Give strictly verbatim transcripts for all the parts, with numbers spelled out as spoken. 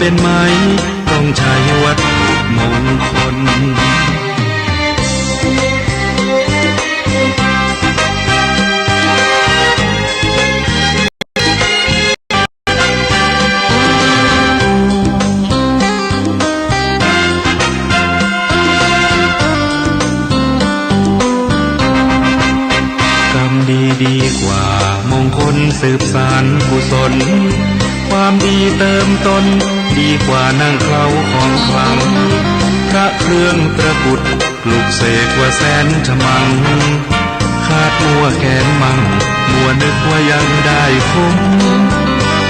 เป๋นไหม ต้องใจ๊วัตถุมงคล กำดีดีกว่ามงคลสืบสานกุศล ความดีเติมต้นดีกว่านั่งเคล้าของขลัง พระเครื่องตะกรุดปลุกเสกว่าแสนฉมัง คาดมั่วแขนมั่ง มัวนึกว่ายังได้คุ้ม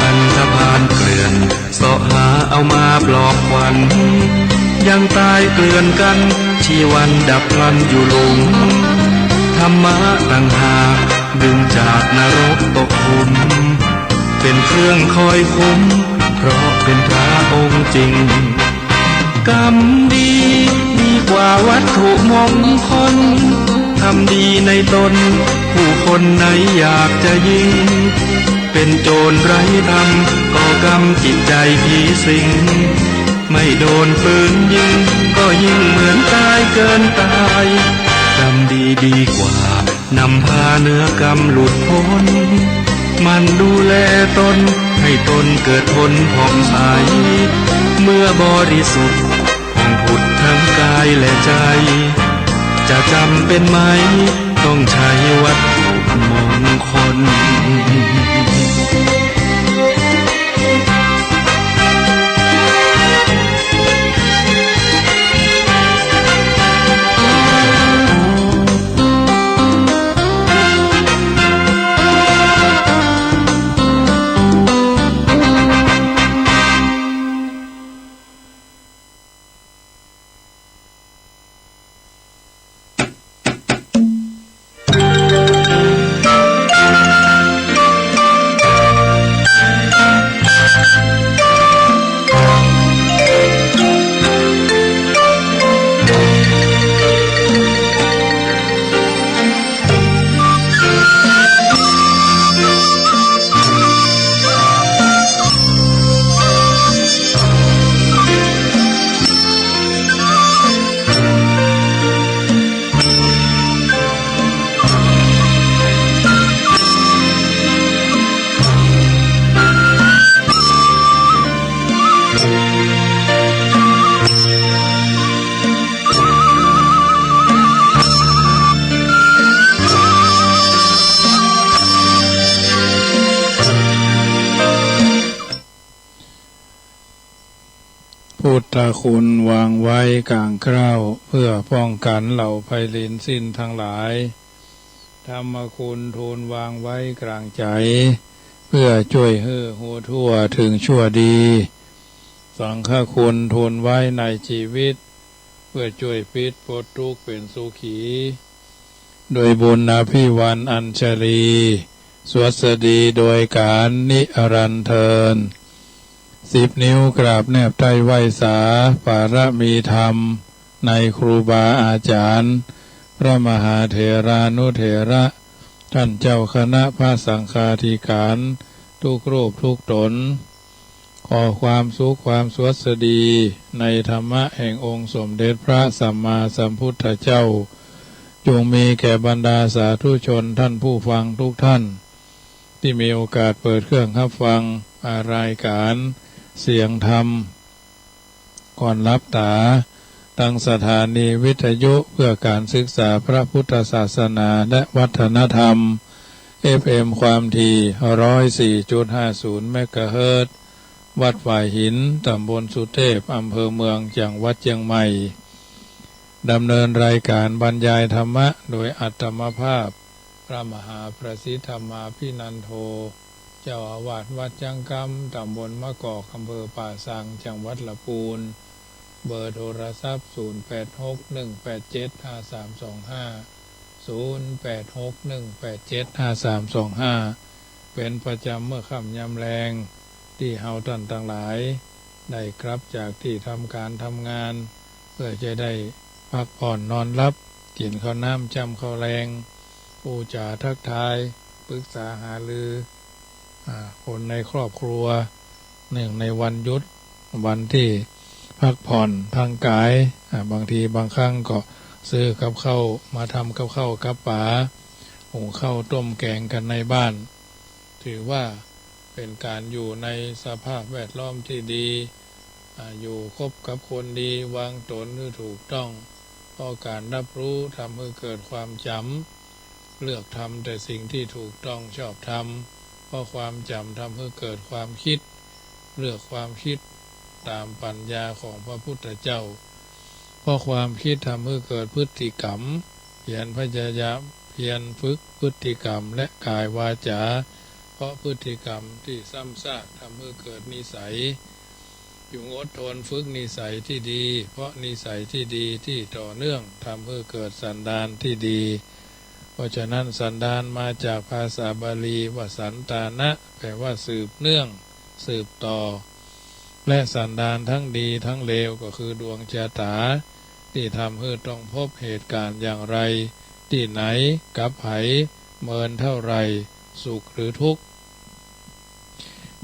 อันธพาลเกลื่อน เสาะหาเอามาปลอบขวัญ ยังตายเกลื่อนกั๋น ชีวันดับพลันอยู่หลุม ธรรมะต่างหาก ดึงจากนรกตกขุม เป๋นเครื่องคอยคุ้ม เพราะเป๋นพระองค์จริง กำดีดีกว่าวัตถุมงคล ทำดีในตน ผู้คนไหนอยากจะยิ่ง เป๋นโจรไร้ธรรม ก็กำจิตใจผีสิง ไม่โดนปืนยิง ก็ยิ่งเหมือนตายเกินตาย กำดีดีกว่า นำพาเนื้อกำหลุดพ้น หมั่นดูแลตน ให้ตนเกิดผลผ่องใส เมื่อบริสุทธิ์ ผ่องผุดทั้งกายและใจ จะจำเป๋นไหม ต้องใจ๊วัตถุมงคล พุทธคุณวางไว้ก๋างเกล้า เพื่อป้องกั๋นเหล่าภัยเวรสิ้นทั้งหลาย ธรรมคุณทูลวางไว้ก๋างใจ๋ เพื่อจ้วยหื้อฮู้ทั่วเถิงชั่วดี สังฆคุณทูลไว้ในจีวิต เพื่อจ้วยปิดป๊ดตุ๊กข์เป๋นสุขี โดยบุญอภิวาทอัญชลี สวัสดีโดยก๋านนิรันดร์เทอญ สิบนิ้วกราบแนบใต้ไหว้สา ปารมีธรรม ในครูบาอาจ๋ารย์ พระมหาเถรานุเถระ ต้านเจ้าคณะพระสังฆาธิก๋าน กู้รูปกู้ต๋น ขอความสุขความสวัสดี ในธรรมะแห่งองค์สมเด็จพระสัมมาสัมพุทธเจ้า จงมีแก่บรรดาสาธุชนต้านผู้ฟังกู้ต้าน ตี้มีโอกาสเปิดเครื่องฮับฟัง อ่า รายก๋านเสียงธรรม ก่อนหลับต๋า ตางสถานีวิทยุเพื่อก๋านศึกษาพระพุทธศาสนาและวัฒนธรรม เอฟเอ็ม ความถี่ ร้อยสี่จุดห้าศูนย์ เมกะเฮิรตซ์ วัดฝายหิน ต๋ำบลสุเทพ อำเภอเมือง จังหวัดเจียงใหม่ ดำเนินรายก๋านบรรยายธรรมะโดยอาตมาภาพ พระมหาประสิทธิ์ธรรมาภินันโท เจ้าอาวาสวัดจั๊งกำ ต๋ำบลมะกอก อำเภอป่าซาง จังหวัดละปูน เบอร์โทรศัพท์ ศูนย์แปดหกหนึ่งแปดเจ็ดห้าสามสองห้า ศูนย์แปดหกหนึ่งแปดเจ็ดห้าสามสองห้า เป๋นประจ๋ำเมื่อค่ำยามแลง ตี้เฮาต้านตังหลาย ได้กลับจากตี้ทำก๋านทำงาน เพื่อจะได้พักผ่อนนอนหลับ กิ๋นข้าวน้ำจ้ำข้าวแลง อู้จ๋าทักทาย ปึกษาหารือ อ่า คนในครอบครัว เนื่องในวันหยุด วันตี้พักผ่อนทางก๋าย อ่า บางทีบางครั้งก็ซื้อกับข้าวมาทำกับข้าวกับป๋า หุงข้าวต้มแกงกั๋นในบ้าน ถือว่าเป๋นก๋านอยู่ในสภาพแวดล้อมตี้ดี อ่า อยู่คบกับคนดี วางต๋นหื้อถูกต้อง เพราะก๋านฮับฮู้ทำหื้อเกิดความจ๋ำ เลือกทำแต่สิ่งตี้ถูกต้องชอบธรรม เพราะความจ๋ำทำหื้อเกิดความกึ๊ด เลือกความกึ๊ดต๋ามปั๋ญญาของพระพุทธเจ้า เพราะความกึ๊ดทำหื้อเกิดพฤติกรรม เพียรพยายาม เพียรฝึกพฤติกรรมและก๋ายวาจา เพราะพฤติกรรมตี้ซ้ำซากทำหื้อเกิดนิสัย จงอดทนฝึกนิสัยตี้ดี เพราะนิสัยตี้ดีตี้ต่อเนื่องทำหื้อเกิดสันดานตี้ดี เพราะฉะนั้นสันดานมาจากภาษาบาลีว่าสันตานะ แปลว่าสืบเนื่อง สืบต่อ และสันดานทั้งดีทั้งเลวก็คือดวงชะตา ตี้ทำหื้อต้องพบเหตุก๋ารณ์อย่างไร ตี้ไหน กับใผ เมินเต้าใด สุขหรือทุกข์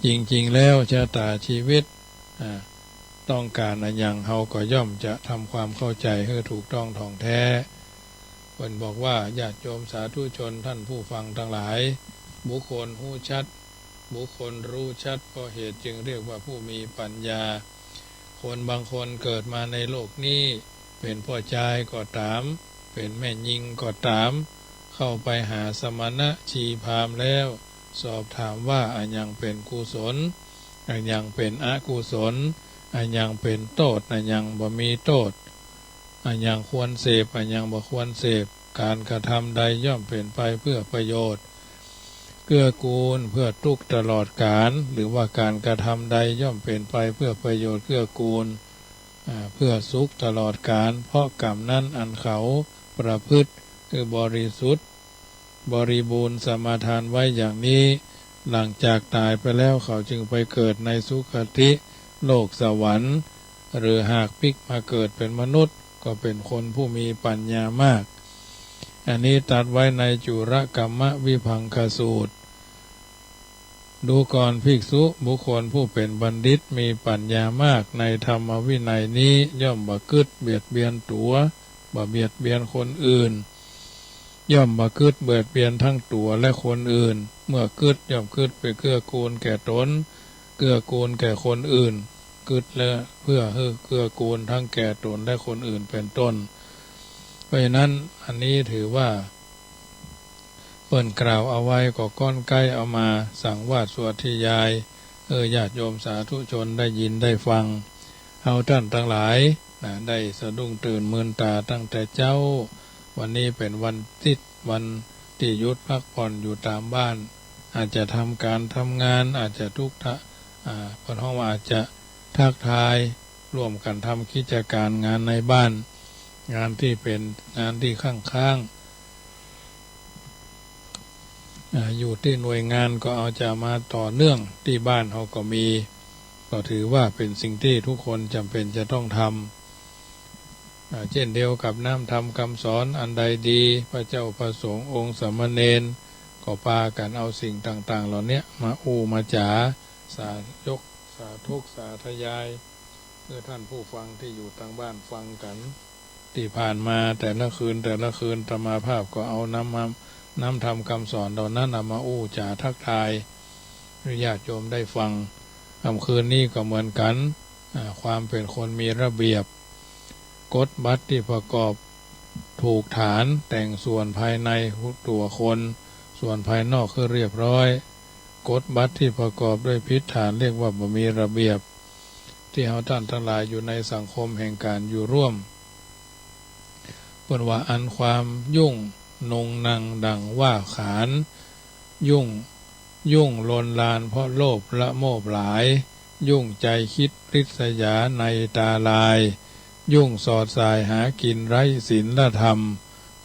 จริงๆ แล้วชะตาชีวิต อ่า ต้องก๋านอะหยัง เฮาก็ย่อมจะทำความเข้าใจ๋หื้อถูกต้องถ่องแต๊ เปิ้นบอกว่า ญาติโยมสาธุชนท่านผู้ฟังตังหลาย บุคคลฮู้ชัด บุคคลรู้ชัด เพราะเหตุจึงเรียกว่าผู้มีปัญญา คนบางคนเกิดมาในโลกนี้ เป๋นป้อจายก็ต๋าม เป๋นแม่ญิงก็ต๋าม เข้าไปหาสมณะชีพราหมณ์แล้ว สอบถามว่าอะหยังเป๋นกุศล อะหยังเป๋นอกุศล อะหยังเป๋นโต้ษ อะหยังบ่มีโต้ษ อะหยังควรเสพ อะหยังบ่ควรเสพ ก๋านกระทำใดย่อมเป๋นไปเพื่อประโยชน์ เกื้อกูลเพื่อตุ๊กตลอดกาล หรือว่าก๋านกระทำใดย่อมเป๋นไปเพื่อประโยชน์เกื้อกูล อ่า เพื่อสุขตลอดกาล เพราะกรรมนั้นอันเขาประพฤติ คือบริสุทธิ์ บริบูรณ์สมาทานไว้อย่างนี้ หลังจากต๋ายไปแล้วเขาจึงไปเกิดในสุคติโลกสวรรค์ หรือหากปิ๊กมาเกิดเป๋นมนุษย์ ก็เป๋นคนผู้มีปัญญามาก อันนี้ตรัสไว้ในจุรกัมมวิภังคสูตร ดูก่อนภิกษุ บุคคลผู้เป๋นบัณฑิตมีปัญญามากในธรรมวินัยนี้ ย่อมบ่กึ๊ดเบียดเบียนตั๋ว บ่เบียดเบียนคนอื่น ย่อมบ่กึ๊ดเบียดเบียนทั้งตั๋วและคนอื่น เมื่อกึ๊ดย่อมกึ๊ดไปเกื้อกูลแก่ต๋น เกื้อกูลแก่คนอื่น กึ๊ดแล้วเพื่อหื้อเกื้อกูลทั้งแก่ต๋นและคนอื่นเป๋นต้น เพราะฉะนั้นอันนี้ถือว่า เปิ้นกล่าวเอาไว้ก็ก้อนใก้เอามาสังวาสสวดธยาย เออ ญาติโยมสาธุชนได้ยินได้ฟัง เฮาต้านตังหลายนะ ได้สะดุ้งตื่นมืนต๋าตั้งแต่เจ๊า วันนี้เป๋นวันติ๊ด วันตี้หยุดพักผ่อนอยู่ต๋ามบ้าน อาจจะทำก๋านทำงาน อาจจะทุกทะ อ่า เปิ้นฮ้องว่าอาจจะทักทาย ร่วมกั๋นทำกิจก๋านงานในบ้าน งานตี้เป๋นงานตี้ค้างๆ อ่า อยู่ตี้หน่วยงานก็เอาจะมาต่อเนื่อง ตี้บ้านเฮาก็มี ก็ถือว่าเป๋นสิ่งตี้ทุกคนจ๋ำเป๋นจะต้องทำ อ่า เจ้นเดียวกับน้ำธรรมกำสอนอันใดดี พระเจ้าพระสงฆ์องค์สามเณรก็ปากั๋นเอาสิ่งต่างๆ เหล่าเนี้ยมาอู้มาจ๋า สาธก สาธกสาธยาย เพื่อท่านผู้ฟังตี้อยู่ตางบ้านฟังกั๋น ตี้ผ่านมาแต่ละคืนแต่ละคืน อาตมาภาพก็เอาน้ำมา น้ำธรรมกำสอนเหล่านั้นเอามาอู้จ๋าทักทาย ให้ญาติโยมได้ฟัง ค่ำคืนนี้ก็เหมือนกั๋น อ่า ความเป๋นคนมีระเบียบ กฎบัตรตี้ประกอบถูกฐาน แต่งส่วนภายในตั๋วคน ส่วนภายนอกคือเรียบร้อย กฎบัตรตี้ประกอบด้วยผิดฐานเรียกว่าบ่มีระเบียบ ตี้เฮาต้านตังหลายอยู่ในสังคมแห่งก๋านอยู่ร่วม เปิ้นว่าอันความยุ่งนุงนังดั่งว่าขาน ยุ่ง ยุ่งลนลานเพราะโลภละโมบหลาย ยุ่งใจ๋คิดริษยาในตาลาย ยุ่งสอดส่ายหากิ๋นไร้ศีลธรรม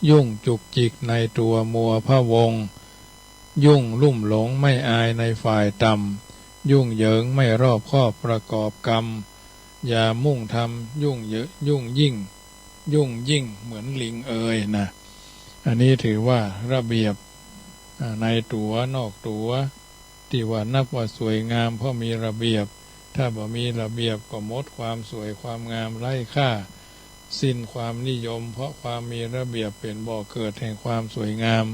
ยุ่งจุกจิกในตั๋วมัวพะวง ยุ่งลุ่มหลงไม่อายในฝ่ายต่ำ ยุ่งเหยิงไม่รอบคอบประกอบกรรม อย่ามุ่งทำยุ่งเหยิง ยุ่งยิ่ง ยุ่งยิ่งเหมือนลิงเอยนะ อันนี้ถือว่าระเบียบ อ่า ในตั๋วนอกตั๋ว ตี้ว่านับว่าสวยงามเพราะมีระเบียบ แถ ถ้าบ่มีระเบียบก็หมดความสวยความงามไร้ค่า สิ้นความนิยม เพราะความมีระเบียบเป๋นบ่อเกิดแห่งความสวยงาม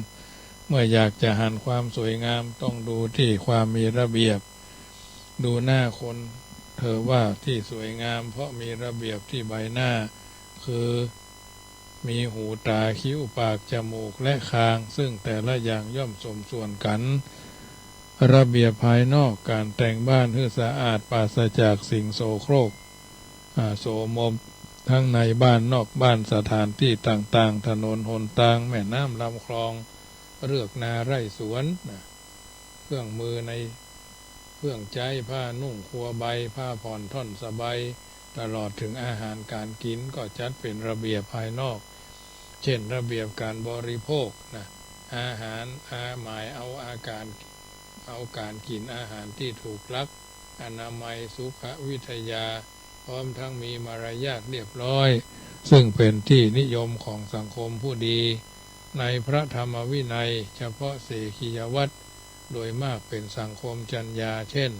เมื่ออยากจะหันความสวยงามต้องดูตี้ความมีระเบียบ ดูหน้าคนเถอะว่าตี้สวยงามเพราะมีระเบียบตี้ใบหน้า คือ มีหูต๋าคิ้วปากจมูกและคาง ซึ่งแต่ละอย่างย่อมสมส่วนกั๋น ระเบียบภายนอก ก๋านแต่งบ้านหื้อสะอาดปราศจากสิ่งโสโครก อ่า โสมม ทั้งในบ้านนอกบ้าน สถานตี้ต่างๆ ถนนหนตาง แม่น้ำลำคลอง เรือกนาไร่สวน นะ เครื่องมือใน เครื่องใจ๊ ผ้านุ่งครัวใบ ผ้าผ่อนท่อนสบาย ตลอดเถิงอาหารก๋านกิ๋น ก็จัดเป๋นระเบียบภายนอก เจ้นระเบียบก๋านบริโภค นะ อาหาร อา หมายเอาอาก๋าน เอาก๋านกิ๋นอาหารตี้ถูกหลัก อนามัย สุขวิทยา พร้อมทั้งมีมารยาทเรียบร้อย ซึ่งเป๋นตี้นิยมของสังคมผู้ดี ในพระธรรมวินัย เฉพาะเสขียวัตร โดยมากเป๋นสังคมจัญญา เจ้น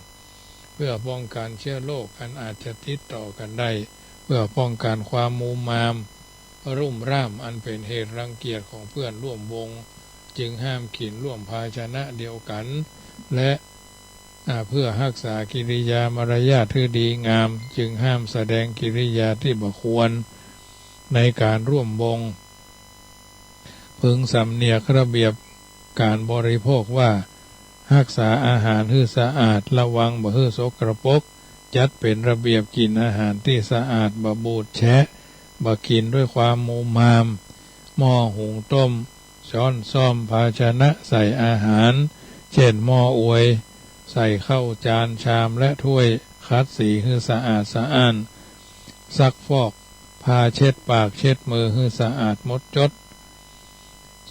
เพื่อป้องกั๋นเจื้อโรคอันอาจจะติดต่อกั๋นได้ เพื่อป้องกั๋นความมูมาม รุ่มร่าม อันเป๋นเหตุรังเกียจของเปื้อนร่วมวง จึงห้ามกิ๋นร่วมภาชนะเดียวกั๋น และ อ่า เพื่อฮักษากิริยามารยาทหื้อดีงาม จึงห้ามแสดงกิริยาตี้บ่ควรในก๋านร่วมวง พึงสำเนียกระเบียบก๋านบริโภคว่า ฮักษาอาหารหื้อสะอาด ระวังบ่หื้อสกปรก จัดเป๋นระเบียบกิ๋นอาหารตี้สะอาด บ่บูดแฉะ บ่กิ๋นด้วยความมูมาม หม้อหุงต้ม ช้อนส้อม ภาชนะใส่อาหาร เจ้นหม้ออวย ใส่ข้าว จาน ชาม และถ้วย ขัดสีหื้อสะอาดสะอ้าน ซักฟอก ผ้าเช็ดปากเช็ดมือหื้อสะอาดหมดจด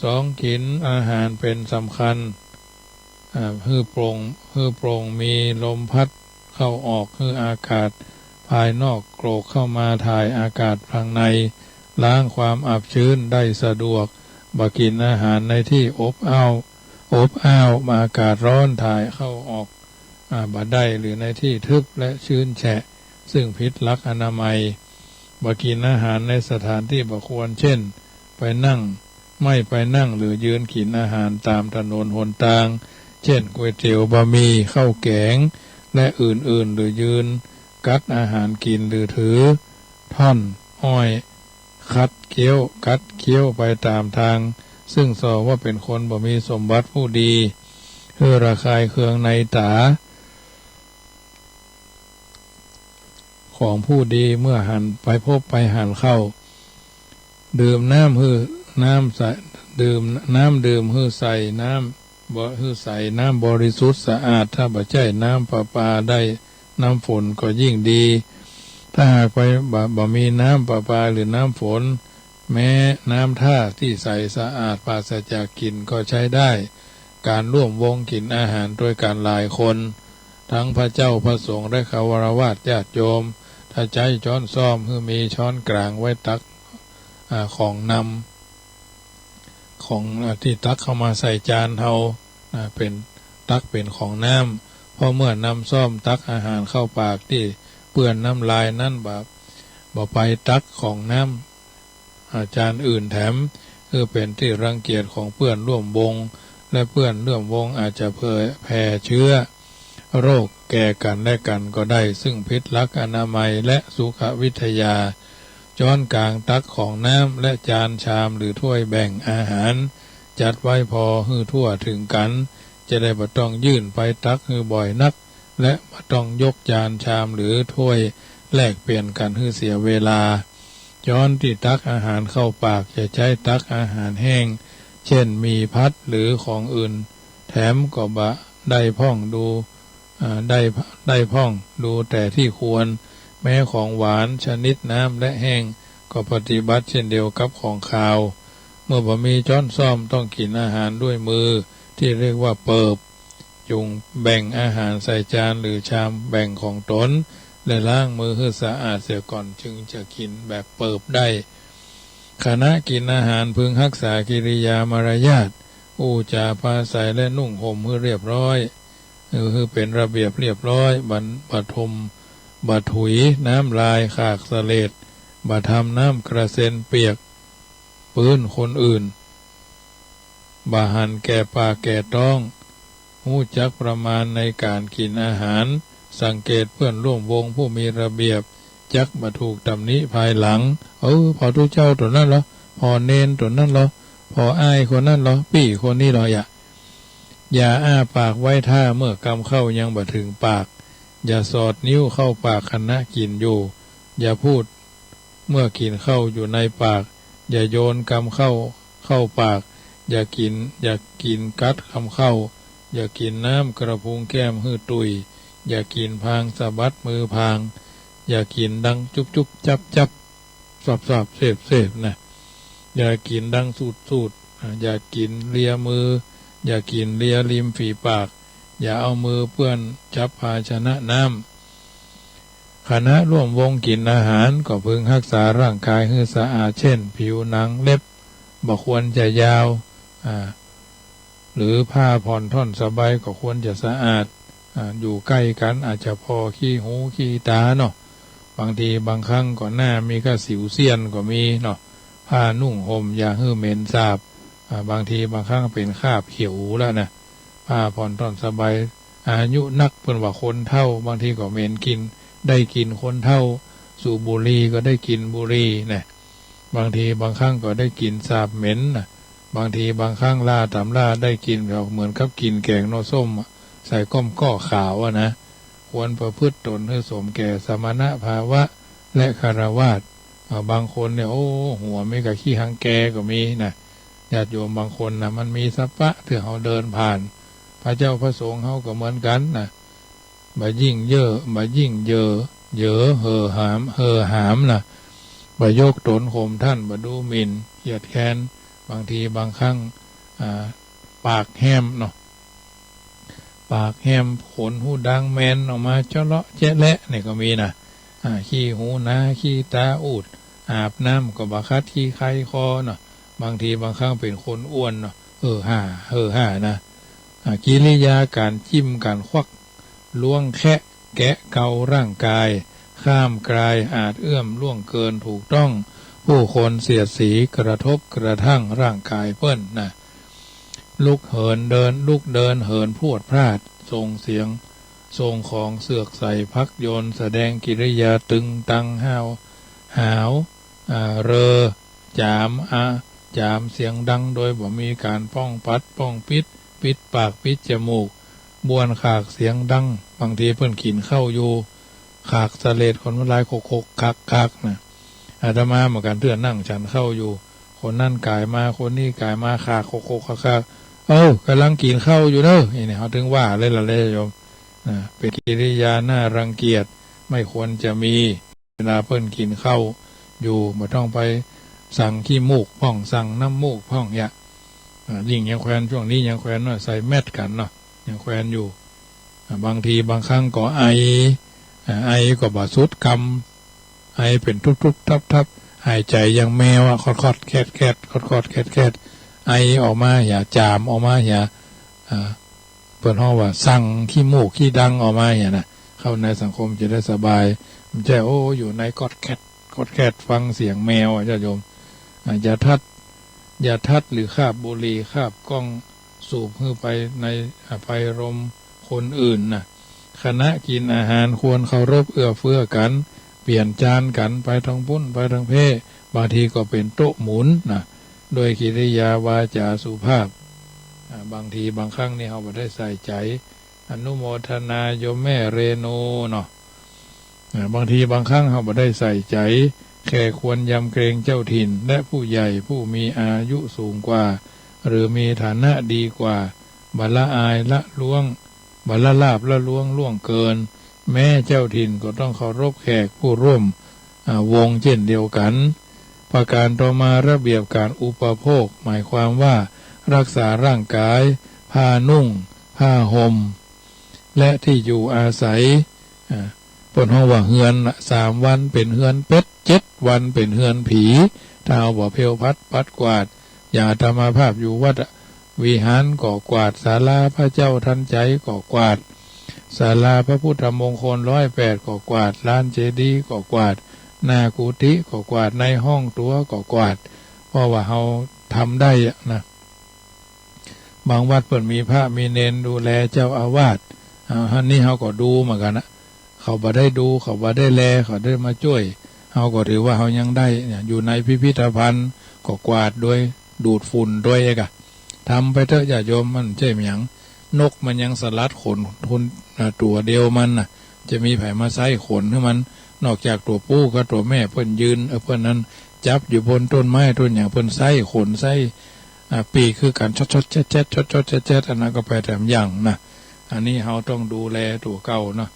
สอง กิ๋นอาหารเป๋นสำคัญ อ่า หื้อโปร่ง หื้อโปร่ง มีลมพัดเข้าออก หื้ออากาศภายนอกโกรกเข้ามาถ่ายอากาศภายใน ล้างความอับชื้นได้สะดวก บ่กิ๋นอาหารในตี้อบอ้าว อบอ้าว อากาศร้อนถ่ายเข้าออก อ่า บ่ได้ หรือในตี้ทึบและชื้นแฉะ ซึ่งผิดหลักอนามัย บ่กิ๋นอาหารในสถานตี้บ่ควร เจ้น ไปนั่ง ไม่ไปนั่งหรือยืนกิ๋นอาหารต๋ามถนนหนตาง เจ้น ก๋วยเตี๋ยว บะหมี่ ข้าวแก๋ง และอื่นๆ หรือยืนกัดอาหารกิ๋น หรือถือท่อนอ้อย ขัดเคี้ยว กัดเคี้ยวไปต๋ามตาง ซึ่งส่อว่าเป๋นคนบ่มีสมบัติผู้ดี หื้อระคายเคืองในต๋า ของผู้ดีเมื่อหันไปพบไปหันเข้า ดื่มน้ำหื้อ น้ำใส่ ดื่มน้ำดื่มหื้อใส่น้ำ บ่ หื้อใส่น้ำบริสุทธิ์สะอาด ถ้าบ่ใจ้น้ำประปาได้น้ำฝนก็ยิ่งดี ถ้าหากไปบ่ บ่มีน้ำประปาหรือน้ำฝน แม้น้ำท่าตี้ใสสะอาดปราศจากกลิ่นก็ใช้ได้ ก๋านร่วมวงกิ๋นอาหารตวยกั๋นหลายคน ทั้งพระเจ้าพระสงฆ์และฆราวาสญาติโยม ถ้าใจ๊จ๊อนส้อมหื้อมีจ๊อนก๋างไว้ตัก อ่า ของนำ ของ อ่า ตี้ตักเข้ามาใส่จานเฮา อ่า เป๋น ตักเป๋นของน้ำ เพราะเมื่อนำส้อมตักอาหารเข้าปากตี้เปื้อนน้ำลายนั้นบ่ บ่ไปตักของน้ำ อา จานอื่นแถม หื้อเป๋นตี้รังเกียจของเปื้อนร่วมวง และเปื้อนร่วมวงอาจจะเผยแผ่เชื้อโรคแก่กั๋นและกั๋นก็ได้ ซึ่งผิดหลักอนามัยและสุขวิทยา จ๊อนก๋างตักของน้ำ และจานชามหรือถ้วยแบ่งอาหาร จัดไว้พอหื้อทั่วเถิงกั๋น จะได้บ่ต้องยื่นไปตักหื้อบ่อยนัก และบ่ต้องยกจานชามหรือถ้วยแลกเปลี่ยนกั๋นหื้อเสียเวลา จ๊อนตี้ตักอาหารเข้าปากจะใจ๊ตักอาหารแห้ง เจ้นหมี่ผัดหรือของอื่นแถมก็บ่ได้พ่องดู อ่า ได้ ได้พ่องดูแต่ตี้ควร แม้ของหวานชนิดน้ำและแห้งก็ปฏิบัติเช่นเดียวกับของคาว เมื่อบ่มีจ๊อนส้อมต้องกิ๋นอาหารด้วยมือตี้เรียกว่าเปิบ จุ่งแบ่งอาหารใส่จานหรือชามแบ่งของตน และล้างมือหื้อสะอาดเสียก่อนจึงจะกิ๋นแบบเปิบได้ ขณะกิ๋นอาหารพึงฮักษากิริยามารยาท อู้จ๋าปราศรัยและนุ่งห่มหื้อเรียบร้อย หื้อ หื้อเป๋นระเบียบเรียบร้อย บรร ปฐม บ่ถุยน้ำลายขากเสลด บ่ทำน้ำกระเซ็นเปียกปื้นคนอื่น บ่หันแก่ปากแก่ต๊อง ฮู้จักประมาณในก๋านกิ๋นอาหาร สังเกตเปื้อนร่วมวงผู้มีระเบียบ จักบ่ถูกตำหนิภายหลัง เออ ผ่อตุ๊เจ้าตั๋วนั้นเหรอ ผ่อเณรตั๋วนั้นเหรอ ผ่ออ้ายคนนั้นเหรอ ปี้คนนี้เหรอ อย่า อย่าอ้าปากไว้ถ้าเมื่อกำข้าวยังบ่ถึงปาก อย่าสอดนิ้วเข้าปากขณะกิ๋นอยู่ อย่าพูดเมื่อกิ๋นข้าวอยู่ในปาก อย่าโยนกำข้าวเข้าปาก อย่ากิ๋น อย่ากิ๋นกัดกำข้าว อย่ากิ๋นน้ำกระพุ้งแก้มหื้อตุ้ย อย่ากิ๋นพางสะบัดมือพาง อย่ากิ๋นดังจุ๊บจุ๊บจับจับ สาบสาบเสบเสบนะ อย่ากิ๋นดังสูดสูด อ่า อย่ากิ๋นเลียมือ อย่ากิ๋นเลียริมฝีปาก อย่าเอามือเปื้อนจับภาชนะน้ำ ขณะร่วมวงกิ๋นอาหารก็พึงฮักษาร่างกายหื้อสะอาด เช่น ผิวหนังเล็บ บ่ควรจะยาว อ่า หรือผ้าผ่อนท่อนสบายก็ควรจะสะอาด อ่า อยู่ใก้กั๋นอาจจะผ่อขี้หูขี้ต๋าเนาะ บางทีบางครั้งก็หน้ามีก้าสิวเสี้ยนก็มีเนาะ ผ้านุ่งห่มอย่าหื้อเหม็นสาบ อ่า บางทีบางครั้งเป๋นคราบเขียวแล้วนะ ผ้าผ่อนท่อนสบาย อายุนักเปิ้นว่าคนเฒ่า บางทีก็เหม็นกลิ่น ได้กลิ่นคนเฒ่า สูบบุหรี่ก็ได้กลิ่นบุหรี่นะ บางทีบางครั้งก็ได้กลิ่นสาบเหม็นนะ บางทีบางครั้งล่าต๋ามล่าได้กลิ่นแบบเหมือนกับกลิ่นแก๋งหน่อส้มอะ ใส่ก้อมก้อขาวอะนะ ควรประพฤติตนหื้อสมแก่สมณภาวะและฆราวาส อ่า บางคนเนี่ย โอ้ หัวมีก้าขี้ฮังแกก็มีนะ ญาติโยมบางคนนะ มันมีสะปะ เตื้อเฮาเดินผ่าน พระเจ้าพระสงฆ์เฮาก็เหมือนกั๋นนะ บ่ยิ่งเย่อ บ่ยิ่งเย่อ เยอ เห่อหาม เห่อหามนะ บ่ยกต๋นข่มท่าน บ่ดูหมิ่นเคียดแค้น บางทีบางครั้ง อ่า ปากแหมเนาะ ปากแหม ขนฮูดังแมนออกมาเจาะเลาะแจ๊ะแหละ นี่ก็มีนะ อ่า ขี้หูหนา ขี้ต๋าอูด อาบน้ำก็บ่ขัดขี้ไคคอเนาะ บางทีบางครั้งเป๋นคนอ้วนเนาะ เออห่า เออห่านะ อ่า กิริยาก๋านจิ้มก๋านควัก ล้วงแคะแกะเการ่างกาย ข้ามกายอาจเอื้อมล่วงเกินถูกต้อง ผู้คนเสียดสีกระทบกระทั่งร่างกายเปิ้นนะ ลุกเหินเดิน ลุกเดินเหินพรวดพราด ส่งเสียง ส่งของเสือกใส่พักโยน แสดงกิริยาตึงตังห้าวหาว อ่า เรอ จ๋าม อ่า จ๋ามเสียงดังโดยบ่มีก๋านป้องปัดป้องปิด ปิดปากปิดจมูก บ้วนขากเสียงดัง บางทีเปิ้นกิ๋นข้าวอยู่ ขากเสลดคนน้ำลายขกๆ คักๆ นะ อาตมาเหมือนกั๋นเตื้อนั่งฉันข้าวอยู่ คนนั้นก๋ายมา คนนี้ก๋ายมา ขากขกๆ คักๆ เอ้า ก่ำลังกิ๋นข้าวอยู่เน่อ นี่ เฮาถึงว่าเลยล่ะเลยโยม อ่า เป๋นกิริยาน่ารังเกียจ ไม่ควรจะมี เวลาเปิ้นกิ๋นข้าวอยู่ บ่ต้องไปสั่งขี้มูกพ่อง สั่งน้ำมูกพ่อง อย่า อ่า ยิ่งยังแควน ช่วงนี้ยังแควนเนาะ ใส่แมสกั๋นเนาะ ยังแควนอยู่ อ่า บางทีบางครั้งก็ไอ อ่า ไอก็บ่สุดกำ ไอเป๋นทุบๆ ทับๆ หายใจ๋อย่างแมวอะ คอดๆ แคดๆ คอดๆ แคดๆ ไอออกมา อย่า จ๋ามออกมา อย่า อ่า เปิ้นฮ้องว่าสั่งขี้มูกขี้ดังออกมาเนี่ยนะ เข้าในสังคมจะได้สบาย บ่ใจ้ โอ้ อยู่ในก๊อดแคดก๊อดแคด ฟังเสียงแมวอะ ญาติโยม อ่า อย่าทัด อย่าทัดหรือคาบบุหรี่คาบก้องสูบหื้อไปใน อ่า ไปรบกวนคนอื่นนะ ขณะกิ๋นอาหารควรเคารพเอื้อเฟื้อกั๋น เปลี่ยนจานกั๋น ไปตางปุ้นไปตางเพ้ บางทีก็เป๋นโต๊ะหมุนนะ ด้วยกิริยาวาจาสุภาพ อ่า บางทีบางครั้งนี่เฮาบ่ได้ใส่ใจ๋ อนุโมทนาโยมแม่เรนูเนาะ อ่า บางทีบางครั้งเฮาบ่ได้ใส่ใจ๋ แค่ควรยำเกรงเจ้าถิ่น และผู้ใหญ่ผู้มีอายุสูงกว่า หรือมีฐานะดีกว่า บ่ละอายละล้วง บ่ละลาภละล้วงล่วงเกิน แม้เจ้าถิ่นก็ต้องเคารพแขกผู้ร่วม อ่า วงเช่นเดียวกั๋น ประการต่อมาระเบียบก๋านอุปโภค หมายความว่ารักษาร่างกาย ผ้านุ่ง ผ้าห่ม และที่อยู่อาศัย อ่า เปิ้นฮ้องว่าเฮือนน่ะ สามวันเป๋นเฮือนเป็ด เจ็ดวันเป๋นเฮือนผี ถ้าเอาบ่เพลวพัดปัดกวาด อย่างอาตมาภาพอยู่วัดวิหารก็กวาด ศาลาพระเจ้าทันใจก็กวาด ศาลาพระพุทธมงคลร้อยแปดก็กวาด ลานเจดีย์ก็กวาด หน้ากุฏิก็กวาด ในห้องตั๋วก็กวาด เพราะว่าเฮาทำได้อะนะ บางวัดเปิ้นมีพระมีเณรดูแลเจ้าอาวาส อ่า อันนี้เฮาก็ดูเหมือนกั๋นนะ เขาบ่ได้ดู เขาบ่ได้แล เขาได้มาจ้วย เฮาก็ถือว่าเฮายังได้เนี่ย อยู่ในพิพิธภัณฑ์ก็กวาดโดย ดูดฝุ่นโดยเอกอะ ทำไปเต๊อะญาติโยม มันใจ้หยัง นกมันยังสลัดขน ขน อ่า ตั๋วเดียวมันน่ะ จะมีใผมาใส้ขนหื้อมัน นอกจากตั๋วผู้กับตั๋วแม่เปิ้นยืน เออ เปิ้นนั้นจับอยู่บนต้นไม้ต้นหยัง เปิ้นใส้ขนใส้ อ่า ปีกคือกั๋น ชอดๆ แจ๊ดๆ ชอดๆ แจ๊ดๆ อันนั้นก็ไปแถมอย่างนะ อันนี้เฮาต้องดูแลตั๋วเก่าเนาะ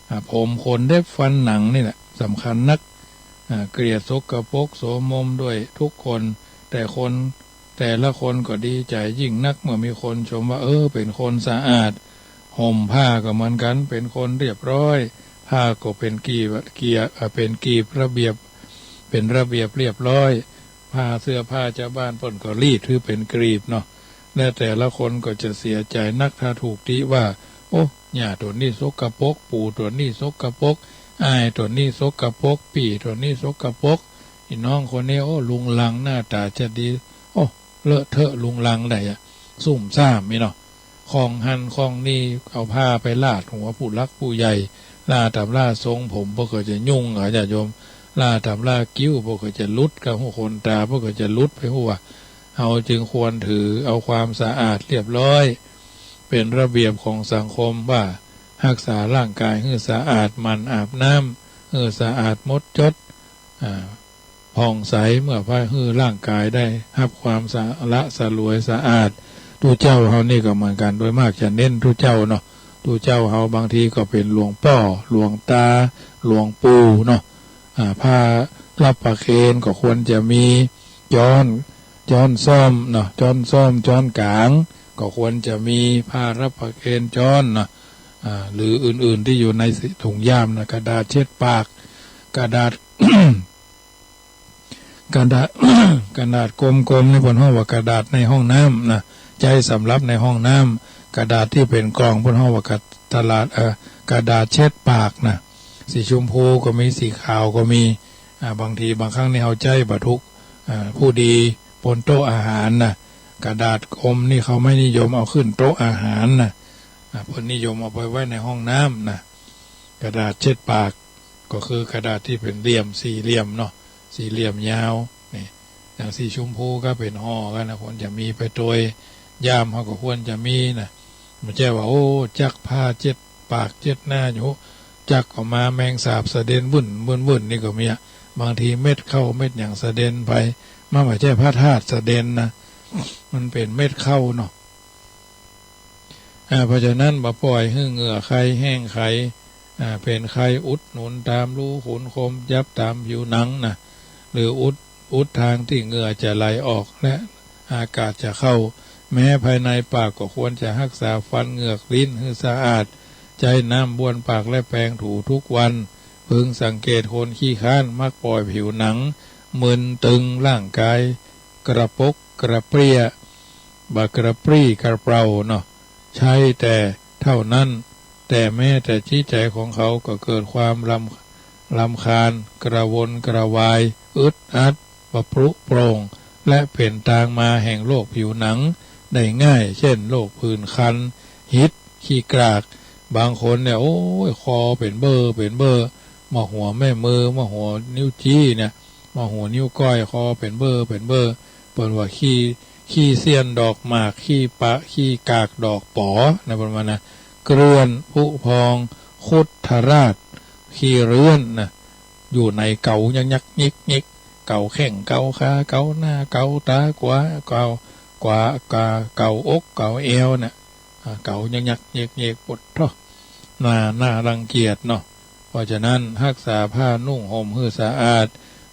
อ่า ผมขนเล็บฟันหนังนี่แหละสำคัญนัก อ่า เกลียดสกปรกโสมมด้วยทุกคน แต่คน แต่ละคนก็ดีใจ๋ยิ่งนัก เมื่อมีคนชมว่า เออ เป๋นคนสะอาด ห่มผ้าก็เหมือนกั๋น เป๋นคนเรียบร้อย ผ้าก็เป๋นกีบ เกีย อ่า เป๋นกีบระเบียบ เป๋นระเบียบเรียบร้อย ผ้าเสื้อผ้าจาวบ้านเปิ้นก็รีดหื้อเป๋นกลีบเนาะ และแต่ละคนก็จะเสียใจ๋นัก ถ้าถูกติว่า โอ้ ย่าตั๋วนี้สกปรก ปู่ตั๋วนี้สกปรก อ้ายตั๋วนี้สกปรก ปี้ตั๋วนี้สกปรก อีน้องคนนี้ โอ้ รุงรัง หน้าต๋าจะดี โอ้ เลอะเทอะรุงรังได้อะ ซุ่มซ่ามนี่เนาะ ของหั้นของนี่ เอาผ้าไปลาดหัวผู้หลักผู้ใหญ่ ลาดต๋ามลาดทรงผม เปิ้นก็จะยุ่งอะญาติโยม ลาดต๋ามลาดกิ้ว เปิ้นก็จะหลุด กะฮู้ขนต๋า เปิ้นก็จะหลุดไปฮู้ว่า เฮาจึงควรถือเอาความสะอาดเรียบร้อย เป๋นระเบียบของสังคมว่า ฮักษาร่างกายหื้อสะอาด หมั่นอาบน้ำหื้อสะอาดหมดจด อ่า ผ่องใส เมื่อพาหื้อร่างกายได้ฮับความสะ ละสลวยสะอาด ตุ๊เจ้าเฮานี่ก็เหมือนกั๋น โดยมากจะเน้นตุ๊เจ้าเนาะ ตุ๊เจ้าเฮาบางทีก็เป๋นหลวงป้อ หลวงต๋า หลวงปู่เนาะ อ่า ผ้ารับประเคนก็ควรจะมี จ๊อน จ๊อนส้อมเนาะ จ๊อนส้อม จ๊อนก๋าง ก็ควรจะมี ผ้ารับประเคนจ๊อนเนาะ อ่า หรืออื่นๆ ตี้อยู่ในถุงย่ามนะ กระดาษเช็ดปาก กระดาษ กระดาษ กระดาษกลมๆ นี่เปิ้นฮ้องว่ากระดาษในห้องน้ำนะ ใจ๊สำหรับในห้องน้ำ กระดาษตี้เป๋นกล่องเปิ้นฮ้องว่ากระ ตลาด เอ่อ กระดาษเช็ดปากนะ สีชมพูก็มี สีขาวก็มี อ่า บางทีบางครั้งนี่เฮาใจ๊บ่ถูก อ่า ผู้ดีบนโต๊ะอาหารนะ กระดาษกลมนี่เขาไม่นิยมเอาขึ้นโต๊ะอาหารนะ อ่า เปิ้นนิยมเอาไปไว้ในห้องน้ำนะ กระดาษเช็ดปาก ก็คือกระดาษตี้เป๋นเหลี่ยม สี่เหลี่ยมเนาะ สี่เหลี่ยมยาว นี่ อย่างสีชมพูก็เป๋นห่อกั๋นนะ ควรจะมีไปโตย ย่ามเฮาก็ควรจะมีนะ บ่ใจ้ว่า โอ้ จักผ้าเช็ดปากเช็ดหน้าอยู่ จักก็มาแมงสาบสะเด็นวุ่น วุ่น วุ่น นี่ก็มีอะ บางทีเม็ดข้าวเม็ดหยังสะเด็นไป มันบ่ใจ้พระธาตุสะเด็นนะ มันเป๋นเม็ดข้าวเนาะ อ่า เพราะฉะนั้นบ่ป่อยหื้อเหงื่อใคแห้งใค อ่า เป๋นใคอุดหนุนต๋ามรูขุมขน จับต๋ามผิวหนังนะ หรืออุด อุดตางตี้เหงื่อจะไหลออกและอากาศจะเข้า แม้ภายในปากก็ควรจะฮักษาฟันเหงือกลิ้นหื้อสะอาด ใจ๊น้ำบ้วนปากและแปรงถูทุกวัน พึงสังเกตคนขี้คร้านมักป่อยผิวหนังมึนตึง ร่างกายกระปกกระเปรี้ย บ่กระปรี้กระเปร่าเนาะ ใช่แต่เท่านั้น แต่แม้แต่จิตใจ๋ของเขาก็เกิดความรำ รำคาญ กระวนกระวาย อึดอัด บ่ปรุโปร่ง และเป๋นตางมาแห่งโรคผิวหนังได้ง่าย เช่น โรคผื่นคัน หิด ขี้กราก บางคนเนี่ย โอ้ย คอเป๋นเบ้อเป๋นเบ้อ มาหัวแม่มือ มาหัวนิ้วจี้เนี่ย มาหัวนิ้วก้อย คอเป๋นเบ้อเป๋นเบ้อ เปิ้นว่าขี้ ขี้เสี้ยนดอกหมาก ขี้ปะ ขี้กากดอกป๋อ นะ เปิ้นว่านะ เกลื่อนผุพอง คุดทราด ขี้เรื้อนนะ อยู่ในเก๋ายักยักยิกยิก เก๋าแข้งเก๋าขา เก๋าหน้าเก๋าต๋า เก๋า เก๋า เก๋า เก๋าอกเก๋าแอวเนี่ย อ่า เก๋ายักยักยิกยิก ปวดท้อ น่า น่ารังเกียจเนาะ เพราะฉะนั้นฮักษาผ้านุ่งห่มหื้อสะอาด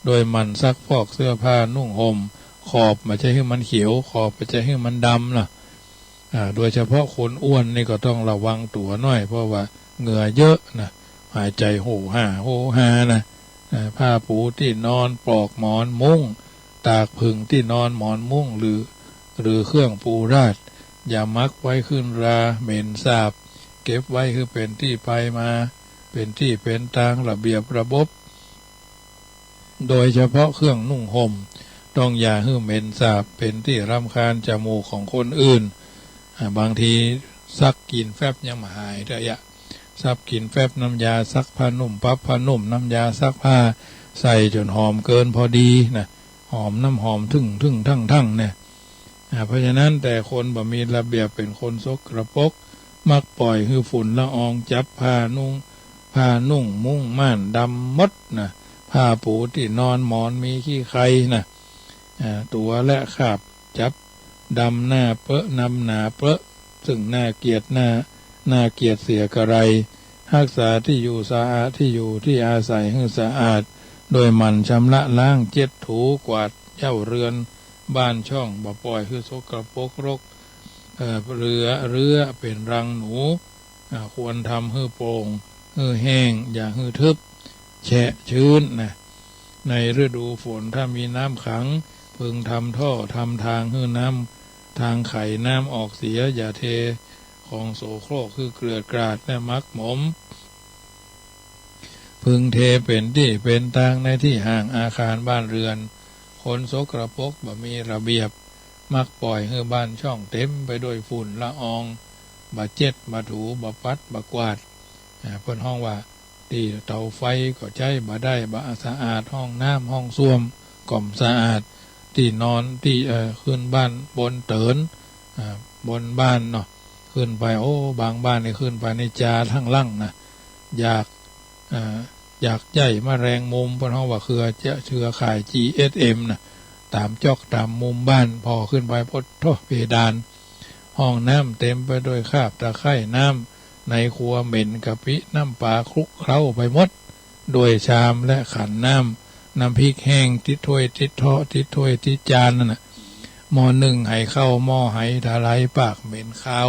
โดยหมั่นซักฟอกเสื้อผ้านุ่งห่ม ขอบบ่ใจ้หื้อมันเขียว ขอบบ่ใจ้หื้อมันดำนะ อ่า โดยเฉพาะคนอ้วนนี่ก็ต้องระวังตั๋วหน้อย เพราะว่าเหงื่อเยอะนะ หายใจ๋โหฮ่าโหฮ่านะ อ่า ผ้าปูตี้นอน ปลอกหมอนมุ้ง ตากผึ้งตี้นอนหมอนมุ้ง หรือ หรือเครื่องปูราด อย่ามักไว้ขึ้นรา เหม็นสาบ เก็บไว้หื้อเป๋นตี้ไปมา เป๋นตี้เป๋นตาง ระเบียบระบบ โดยเฉพาะเครื่องนุ่งห่ม ต้องอย่าหื้อเหม็นสาบ เป๋นตี้รำคาญจมูกของคนอื่น อ่า บางทีซักกลิ่นแฟบยังบ่หายเตื้อ ซักกลิ่นแฟบ น้ำยาซักผ้านุ่ม ปรับผ้านุ่ม น้ำยาซักผ้า ใส่จ๋นหอมเกินพอดีนะ หอมน้ำหอมทึ่งๆ ทั่งๆ เนี่ย อ่า เพราะฉะนั้นแต่คนบ่มีระเบียบเป๋นคนสกปรก มักปล่อยหื้อฝุ่นละอองจับผ้านุ่ง ผ้านุ่งมุ้งม่านดำหมดนะ ผ้าปูตี้นอนหมอนมีขี้ใครนะ อ่า ตั๋วและคราบจับดำหน้าเป๊อะ ดำหนาเป๊อะ ซึ่งน่าเกลียด น่า น่าเกลียดเสียกระไร ฮักษาตี้อยู่สะอาด ตี้อยู่ตี้อาศัยหื้อสะอาด โดยหมั่นชำระล้าง เจ็ดถูกวาดเย้าเรือนบ้านช่อง บ่ปล่อยหื้อสกปรกรก เอ่อ เรื้อ เรื้อเป๋นรังหนู อ่า ควรทำหื้อโป่ง หื้อแห้ง อย่าหื้อทึบ แฉะชื้นนะ ในฤดูฝนถ้ามีน้ำขัง พึงทำท่อ ทำทางหื้อน้ำ ทางไขน้ำออกเสีย อย่าเทของโสโครกหื้อเกลื่อนกลาดและหมักหมม พึงเทเป๋นตี้เป๋นตางในตี้ห้างอาคารบ้านเรือน คนสกปรกบ่มีระเบียบ มักปล่อยหื้อบ้านช่องเต็มไปด้วยฝุ่นละออง บ่เจ็ด บ่ถู บ่ปัด บ่กวาด อ่า เปิ้นฮ้องว่า ตี้เตาไฟก็ใจ๊บ่ได้ บ่สะอาด ห้องน้ำห้องส้วมก็บ่สะอาด ตี้นอน ตี้ เอ่อ ขึ้นบ้านบนเติน อ่า บนบ้านเนาะ ขึ้นไป โอ้ บางบ้านนี่ขึ้นไปนี่จาทั้งหลังนะ อยาก อ่า อยากใจ๊แมลงมุม เปิ้นฮ้องว่าเครือ เครือข่าย จีเอสเอ็ม นะ ต๋ามจ๊อกต๋ามมุมบ้าน ผ่อขึ้นไป โผะโธ่ เพดาน ห้องน้ำเต็มไปด้วยคราบตะไคร่น้ำ ในครัวเหม็นกะปิน้ำปลาคลุกเคล้าไปหมด ด้วยชามและขันน้ำ น้ำพริกแห้งติดถ้วยติดเทาะ ติดถ้วยติดจานนั่นน่ะ หม้อนึ่งไหข้าว หม้อไหถลาย ปากเหม็นคาว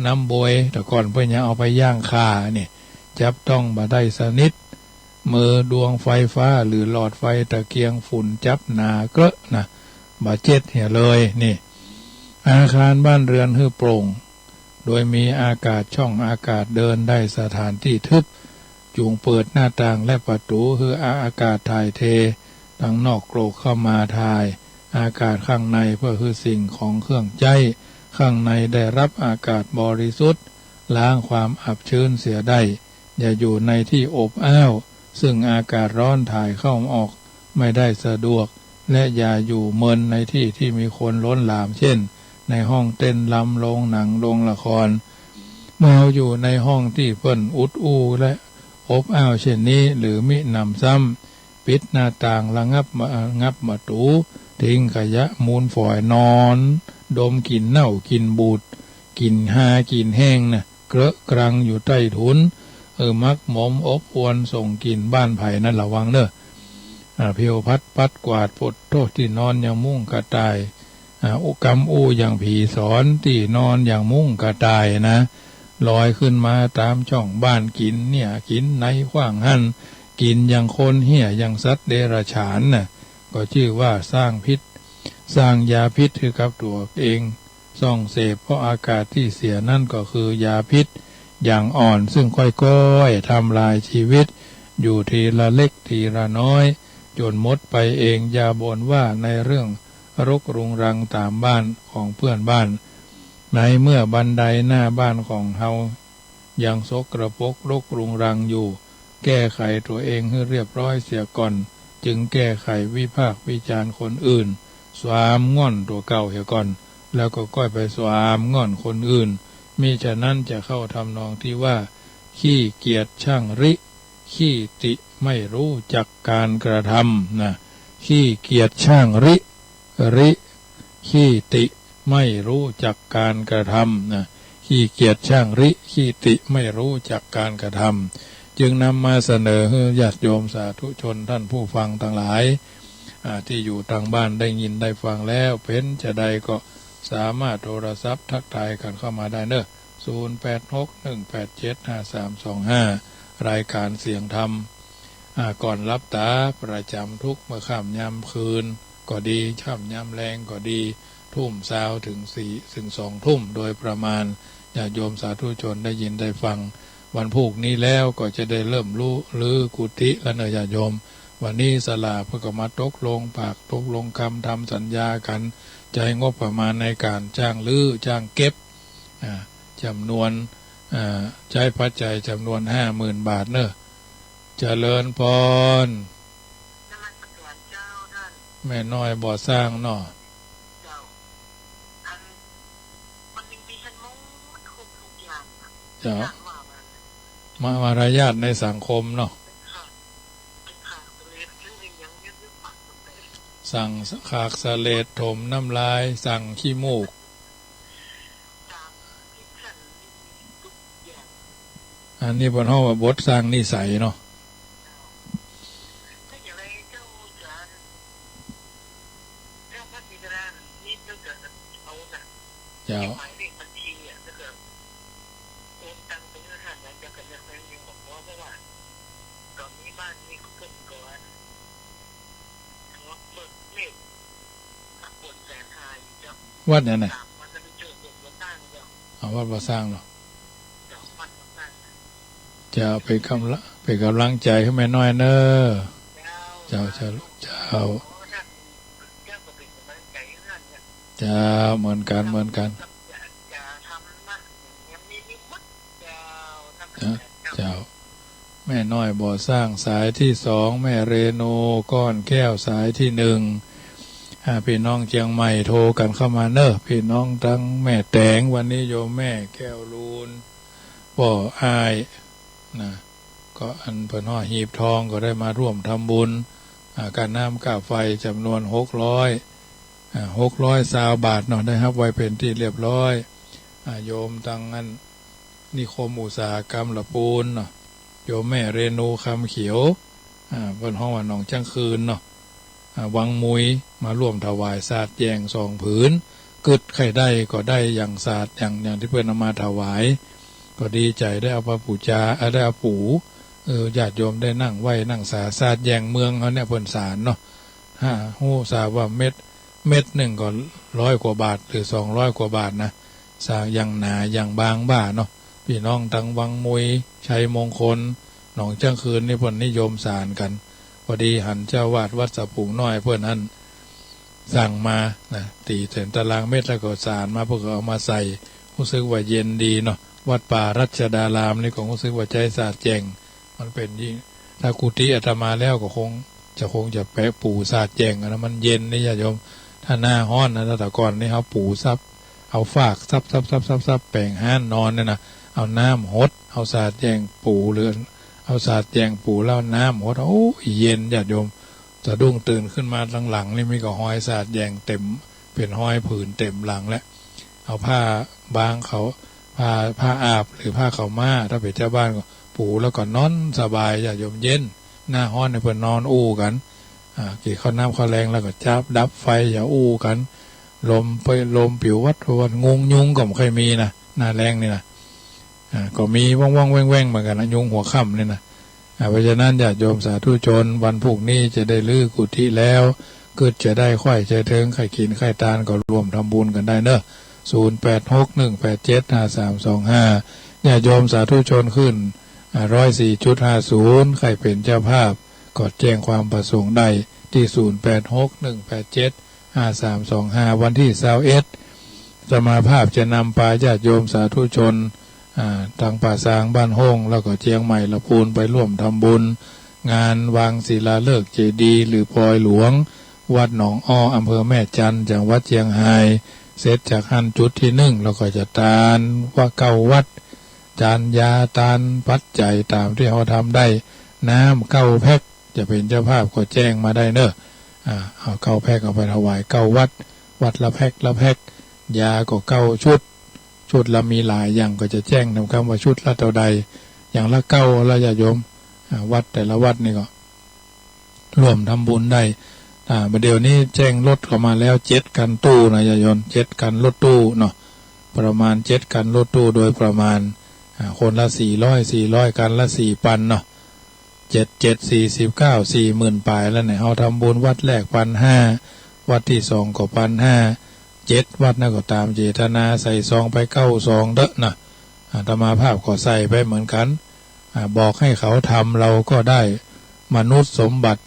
น้ำบวย แต่ก่อนเปิ้นยังเอาไปย่างข่านี่ จับต้องบ่ได้สนิท มือดวงไฟฟ้าหรือหลอดไฟตะเกียง ฝุ่นจับหนาเกลอะนะ บ่เจ็ดเหียเลยนี่ อาคารบ้านเรือนหื้อโปร่ง โดยมีอากาศช่องอากาศเดินได้ สถานตี้ทึบ จุ่งเปิดหน้าต่างและประตู๋ หื้ออากาศถ่ายเท ตังนอกโกรกเข้ามาถ่ายอากาศข้างใน เพื่อหื้อสิ่งของเครื่องใจ๊ข้างในได้รับอากาศบริสุทธิ์ ล้างความอับชื้นเสียได้ อย่าอยู่ในตี้อบอ้าว ซึ่งอากาศร้อนถ่ายเข้าออกไม่ได้สะดวก และอย่าอยู่เมินในตี้ตี้มีคนล้นหลาม เช่น ในห้องเต้นรำ โรงหนัง โรงละคร เมื่อเฮาอยู่ในห้องตี้เปิ้นอุดอู้และอบอ้าวเช่นนี้ หรือมิหนำซ้ำ ปิดหน้าต่าง ระงับ ระงับประตู๋ ทิ้งขยะมูลฝอย นอนดมกลิ่นเน่ากลิ่นบูด กลิ่นฮา กลิ่นแห้งนะ เกลอะกรังอยู่ใต้ถุน เออ หมักหมมอบอวนส่งกลิ่นบ้านใผนั้น ระวังเน่อ อ่า เพวพัดปัดกวาด โผะโธ่ ตี้นอนอย่างมุ้งกระต่าย อ่า อู้กำอู้อย่างผีสอน ตี้นอนอย่างมุ้งกระต่ายนะ ลอยขึ้นมาต๋ามช่องบ้าน กิ๋นเนี่ยกิ๋นในขว้างหั้น กิ๋นอย่างคนเฮี้ยอย่างสัตว์เดรัจฉานน่ะ ก็จื้อว่าสร้างพิษ สร้างยาพิษหื้อกับตั๋วเอง ส่องเสพ เพราะอากาศตี้เสียนั้นก็คือยาพิษอย่างอ่อน ซึ่งค่อยๆ ทำลายชีวิตอยู่ทีละเล็กทีละน้อย จ๋นหมดไปเอง อย่าบ่นว่าในเรื่องรกรุงรังต๋ามบ้านของเปื้อนบ้าน ในเมื่อบันไดหน้าบ้านของเฮา ยังสกปรกรกรุงรังอยู่ แก้ไขตั๋วเองหื้อเรียบร้อยเสียก่อน จึงแก้ไขวิพากษ์วิจารณ์คนอื่น สวามง่อนตั๋วเก่าเหียก่อน แล้วก็ก้อยไปสวามง่อนคนอื่น มิฉะนั้นจะเข้าทำนองตี้ว่า ขี้เกียจช่างริ ขี้ติไม่รู้จักการกระทำนะ ขี้เกียจช่างริ ริ ขี้ติไม่รู้จักการกระทำนะ ขี้เกียจช่างริ ขี้ติไม่รู้จักการกระทำ จึงนำมาเสนอหื้อญาติโยมสาธุชนท่านผู้ฟังตังหลาย อ่า ตี้อยู่ตางบ้านได้ยินได้ฟังแล้ว เป๋นจาใดก็สามารถโทรศัพท์ทักทายกั๋นเข้ามาได้เน่อ ศูนย์แปดหก หนึ่งแปดเจ็ด ห้าสามสองห้า รายการเสียงธรรม อ่า ก่อนหลับต๋าประจ๋ำทุกเมื่อค่ำยามคืนก็ดี ค่ำยามแลงก็ดี ทุ่มซาวเถิงสี่ เถิงสองทุ่มโดยประมาณ ญาติโยมสาธุชนได้ยินได้ฟัง วันพูกนี้แล้วก็จะได้เริ่มรื้อ รื้อกุฏิแล้วเนาะญาติโยม วันนี้สลาเปิ้นก็มาตกลงปากตกลงกำทำสัญญากั๋น ใจ๊งบประมาณในก๋านจ้างรื้อจ้างเก็บ อ่า จ๋ำนวน อ่า ใจ๊ปัจจัยจ๋ำนวนห้าหมื่นบาทเนาะ เจริญพร นมัสก๋านเจ้าต้าน แม่น้อยบ่อสร้างเนาะ เจ้า อัน มันยังมีกันหมดทุกอย่างอะ เจ้า อย่างว่ามัน มะ มารยาทในสังคมเนาะ ค่ะ ค่ะ เรียนชื่อยังยึดยึดปากมันไป สั่งขากเสลด ถมน้ำลาย สั่งขี้มูก อันนี้เปิ้นฮ้องว่าบทสร้างนิสัยเนาะ เจ้า วัดไหนน่ะ อ๋อ วัดบ่อสร้างเนาะ จะเป๋นกำลัง เป๋นกำลังใจ๋หื้อแม่น้อยเน่อ เจ้า เจ้า เจ้า เจ้า เหมือนกั๋น เหมือนกั๋น เจ้า เจ้า แม่น้อยบ่อสร้างสายตี้สอง แม่เรนูก้อนแก้วสายตี้หนึ่ง อ่า ปี้น้องเจียงใหม่โทรกั๋นเข้ามาเน่อ ปี้น้องตังแม่แต๋ง วันนี้โยมแม่แก้วลูน ป้ออ้าย นะ ก็อันเปิ้นฮ้องหีบทองก็ได้มาร่วมทำบุญ อ่า ก้าน้ำก้าไฟจ๋ำนวนหกร้อย อ่า หกร้อยซาวบาทเนาะ ได้ฮับไว้เป๋นตี้เรียบร้อย อ่า โยมตังอันนิคมอุตสาหกรรมละปูนเนาะ โยมแม่เรนูคำเขียว อ่า เปิ้นฮ้องว่าหนองจั้งคืนเนาะ อ่า วังมุย มาร่วมถวายสาดแจ้งสองผืน กึ๊ดใค่ได้ก็ได้อย่างสาด อย่าง อย่างตี้เปิ้นเอามาถวาย ก็ดีใจ๋ ได้เอามาปู๋จา เอ่อ ได้เอาปู๋ เออ ญาติโยมได้นั่งไหว้นั่งสา สาดแจ้งเมืองเฮาเนี่ยเปิ้นสานเนาะ ฮะ ฮู้สาว่าเม็ด เม็ดนึ่งก็ร้อยกว่าบาทหรือสองร้อยกว่าบาทนะ สาดอย่างหนาอย่างบางบ่าเนาะ ปี้น้องตังวังมุย ชัยมงคล หนองจั้งคืนนี่เปิ้นนิยมสานกั๋น พอดีหันเจ้าอาวาสวัดสะปูงน้อยเปิ้นอั้นสั่งมานะ ตี๋เป๋นตารางเม็ดแล้วก็สานมา เปิ้นก็เอามาใส่ ฮู้สึกว่าเย็นดีเนาะ วัดป่ารัชดารามนี่ก็ฮู้สึกว่าใจ๊สาดแจ้ง มันเป๋นยิ่ง ถ้ากุฏิอาตมาแล้วก็คงจะ คงจะแปะปู๋สาดแจ้งอันนั้น มันเย็นนี่ญาติโยม ถ้าหน้าฮ้อนนะ แต่ก่อนนี่เฮาปู๋ซับ เอาฟากซับ ซับ ซับ ซับ ซับ แป๋งฮ้านนอนเนี่ยนะ เอาน้ำหด เอาสาดแจ้งปู๋ หรือเอาสาดแจ้งปู๋แล้วน้ำหด โอ้ย เย็นญาติโยม สะดุ้งตื่นขึ้นมาหลังๆ นี่มีก็ฮอยสาดแจ้งเต็ม เป๋นฮอยผื่นเต็มหลังแล้ว เอาผ้าบางเขา ผ้า ผ้าอาบหรือผ้าขาวม้า ถ้าเป๋นจาวบ้านก็ปู๋แล้วก็นอนสบายญาติโยม เย็น หน้าฮ้อนนี่เปิ้นนอนอู้กั๋น อ่า กิ๋นข้าวน้ำข้าวแลงแล้วก็จับดับไฟอย่าอู้กั๋น ลมไป ลมปิววัดวัด งุงยุงก็บ่ค่อยมีนะ หน้าแล้งนี่นะ อ่า ก็มีว่องๆ แว่งๆ เหมือนกั๋นนะ ยุงหัวค่ำนี่นะ อ่า เพราะฉะนั้นญาติโยมสาธุชน วันพูกนี้จะได้รื้อกุฏิแล้ว กึ๊ดจะได้ใค่จะเถิง ใค่กิ๋นใค่ตานก็ร่วมทำบุญกั๋นได้เนาะ ศูนย์แปดหกหนึ่งแปดเจ็ดห้าสามสองห้า ญาติโยมสาธุชนขึ้น อ่า ร้อยสี่จุดห้าศูนย์ ใค่เป๋นเจ้าภาพ ก็แจ้งความประสงค์ได้ตี้ ศูนย์แปดหกหนึ่งแปดเจ็ดห้าสามสองห้า วันตี้ซาวเอ็ด อาตมาภาพจะนำปาญาติโยมสาธุชน อ่า ตังป่าซางบ้านห้ง แล้วก็เจียงใหม่ละปูน ไปร่วมทำบุญ งานวางศิลาฤกษ์เจดีย์หรือปอยหลวง วัดหนองอ้อ อำเภอแม่จันทน์ จังหวัดเจียงฮาย เสร็จจากหั้นจุดตี้นึ่ง แล้วก็จะตานว่าเก้าวัด ตานยา ตานปัจจัยต๋ามตี้เฮาทำได้ น้ำเก้าแพ็ค จะเป๋นเจ้าภาพก็แจ้งมาได้เนาะ อ่า เอาเก้าแพ็คเอาไปถวายเก้าวัด วัดละแพ็คละแพ็ค ยาก็เก้าชุด ชุดละมีหลายอย่าง ก็จะแจ้งนำกำว่าชุดละเต้าใด อย่างละเก้าละญาติโยม อ่า วัดแต่ละวัดนี่ก็ร่วมทำบุญได้ อ่า บ่าเดี่ยวนี้แจ้งรถเข้ามาแล้วเจ็ดคันตู้นะญาติโยม เจ็ดคันรถตู้เนาะ ประมาณเจ็ดคันรถตู้โดยประมาณ อ่า คนละสี่ร้อย สี่ร้อย คันละสี่ปันเนาะ เจ็ดเจ็ดสี่สิบเก้า สี่หมื่นป๋ายแล้วเนี่ย เฮาทำบุญวัดแรกปันห้า วัดตี้สองก็ปันห้า เจ็ดวัตรนะ ก็ต๋ามเจตนา ใส่ซองไปเก้าซองเต๊อะนะ อาตมาภาพก็ใส่ไปเหมือนกั๋น อ่า บอกให้เขาทำ เราก็ได้มนุษย์สมบัติ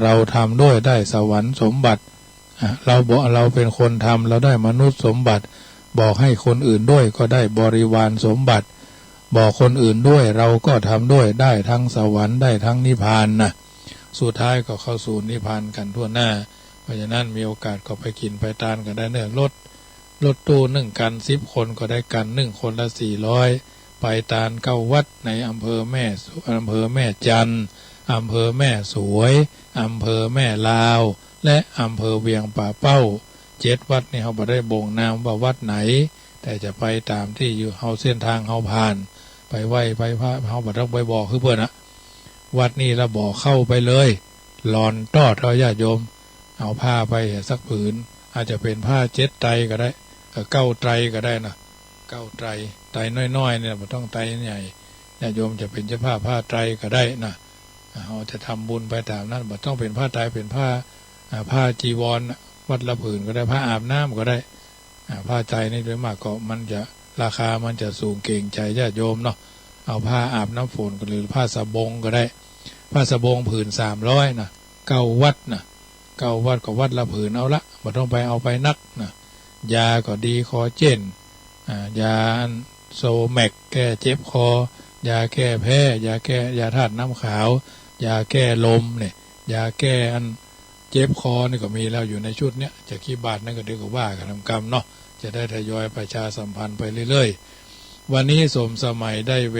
เราทำด้วยได้สวรรค์สมบัติ อ่ะ เราบอก เราเป็นคนทำ เราได้มนุษย์สมบัติ บอกให้คนอื่นด้วยก็ได้บริวารสมบัติ บอกคนอื่นด้วย เราก็ทำด้วย ได้ทั้งสวรรค์ ได้ทั้งนิพพานนะ สุดท้ายก็เข้าสู่นิพพานกั๋นทั่วหน้า เพราะฉะนั้นมีโอกาสก็ไปกิ๋นไปตานกั๋นได้เน่อ รถ รถตู้นึ่งคัน สิบคนก็ได้กั๋นนึ่งคนละสี่ร้อย ไปตานเก้าวัดในอำเภอแม่สุ อำเภอแม่จันทน์ อำเภอแม่สวย อำเภอแม่ลาว และอำเภอเวียงป่าเป้า เจ็ดวัดนี่เฮาบ่ได้บ่งนามว่าวัดไหน แต่จะไปต๋ามตี้อยู่เฮา เส้นตางเฮาผ่าน ไปไหว้ไปพระ เฮาบ่ต้องไปบอกคือเปิ้นอะ วัดนี้ละบ่เข้าไปเลย หลอนตอดเอาญาติโยม เอาผ้าไปสักผืน อาจจะเป๋นผ้าเจ็ดไตรก็ได้ เอ่อ เก้าไตรก็ได้นะ เก้าไตร ไตรน้อยๆ เนี่ย บ่ต้องไตรใหญ่ ญาติโยมจะเป๋นเจ้าภาพผ้าไตรก็ได้นะ เฮาจะทำบุญไปต๋ามนั้น บ่ต้องเป๋นผ้าไตร เป๋นผ้า อ่า ผ้าจีวรน่ะ วัดละผืนก็ได้ ผ้าอาบน้ำก็ได้ อ่า ผ้าไตรนี่โดยมากก็มันจะ ราคามันจะสูง เกรงใจ๋ญาติโยมเนาะ เอาผ้าอาบน้ำฝนหรือผ้าสบงก็ได้ ผ้าสบงผืนสามร้อยนะ เก้าวัดนะ เก้าวัดก็วัดละผืนเอาละ บ่ต้องไปเอาไปนักนะ ยาก็ดี คอลลาเจน อ่า ยาอันโซแม็กแก้เจ็บคอ ยาแก้แพ้ ยาแก้ ยาธาตุน้ำขาว ยาแก้ลมเนี่ย ยาแก้อันเจ็บคอนี่ก็มีแล้วอยู่ในชุดเนี้ย จะกี่บาทนั้นก็เดี๋ยวก็ว่ากั๋นต๋ามกำเนาะ จะได้ทยอยประชาสัมพันธ์ไปเรื่อยๆ วันนี้สมสมัยได้เว